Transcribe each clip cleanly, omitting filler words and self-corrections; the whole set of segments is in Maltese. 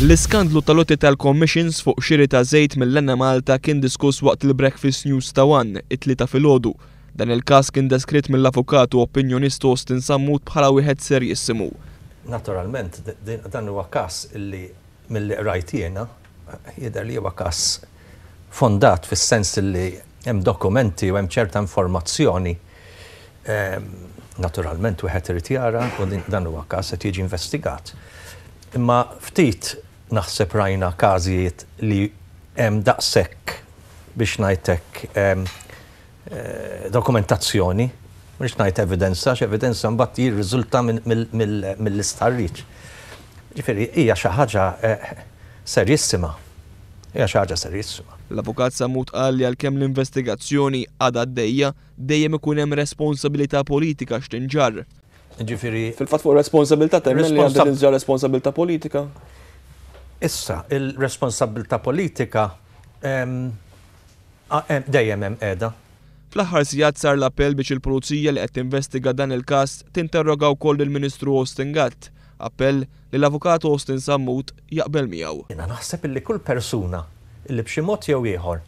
L-iskandlu tal-għoti tal-commissions fuq xiri ta' żejt mill-Enemalta kien diskuss waqt il-Breakfast News ta' One, it-Tlieta filgħodu. Dan il-każ kien deskritt mill-avukat u opinjonist Austin Sammut bħala wieħed serjissimu. Naturalment dan huwa każ li milli qrajt jiena jidher li huwa każ fondat fis-sens li hemm dokumenti u hemm ċerta informazzjoni. Naturalment wieħed irid jara u dan huwa każ qed jiġi investigat. Imma ftit naħseb rajna każijiet li hemm daqshekk biex ngħid hekk dokumentazzjoni, mhux ngħid evidenza, għax evidenza mbagħad jirriżulta mill-istħarriġ. Ġifieri hija xi ħaġa serjissima. Hija xi ħaġa serjissima. L-Avukat Sammut qal li għalkemm l-investigazzjoni għadha għaddejja, dejjem ikun hemm responsabilità politika x'tinġarr. Ġifieri. Fil-fatt fuq ir-responsabilità temmen li għandha tinġarr responsabilità politika? Issa, il-responsabilità politika dejjem hemm qiegħda. Fl-aħħar sigħat sar l-appell biex il-Pulizija li qed tinvestiga dan il-każ tinterroga wkoll lill-Ministru Austin Gatt, appell li l-Avukat Austin Sammut jaqbel miegħu. Jiena naħseb illi kull persuna illi b'xi mod jew ieħor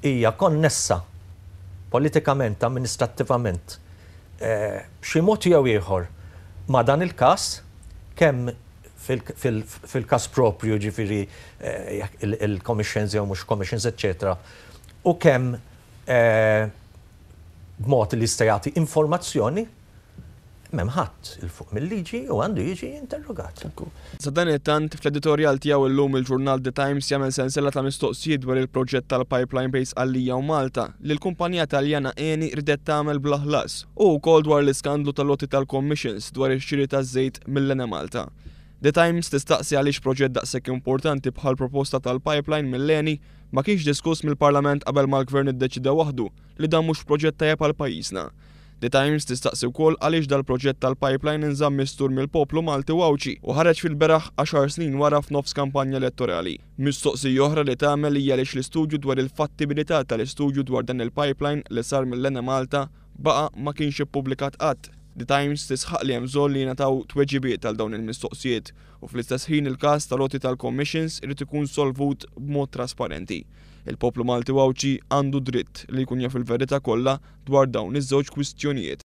hija konnessa politikament, amministrattivament, b'xi mod jew ieħor ma' dan il-każ, kemm fil-każ proprju, jiġifieri il-commissions jew mhux commissions, eċċetera, u kemm b'mod li jista' jagħti informazzjoni, m'hemm ħadd 'il fuq mil-liġi u għandu jiġi interrogat. Sadanittant, fl-editorjal tiegħu illum il-ġurnal The Times jagħmel sensiela ta' mistoqsijiet dwar il-proġett tal-pipeline bejn Sqallija u Malta li l-kumpanija Taljana Eni riedet tagħmel bla ħlas u wkoll dwar l-iskandlu tal-għoti tal-commissions dwar ix-xiri taż-żejt mill-Enemalta. The Times tistaqsi għaliex proġett daqshekk importanti bħall-proposta tal-pipeline mill-Eni ma kienx diskuss mill-Parlament qabel ma l-Gvern iddeċieda waħdu li dan mhux proġett tajjeb għal pajjiżna. The Times tistaqsi wkoll għaliex dal-proġett tal-pipeline inżamm mistur mill-poplu Malti u Għawdxi u ħareġ fil-beraħ għaxar snin wara f'nofs kampanja elettorali. Mistoqsija oħra li tagħmel hija għaliex l-istudju dwar il-fattibilità tal-istudju dwar dan il-pipeline li sar mill-Enemalta baqa' ma kienx ippubblikat qatt. The Times tisħaq li hemm bżonn li jingħataw tweġibiet għal dawn il-mistoqsijiet u fl-istess ħin il-każ tal-għoti tal-commissions irid ikun solvut b'mod trasparenti. Il-poplu Malti u Għawdxi għandu dritt li jkun jaf il-verità kollha dwar dawn iż-żewġ kwistjonijiet.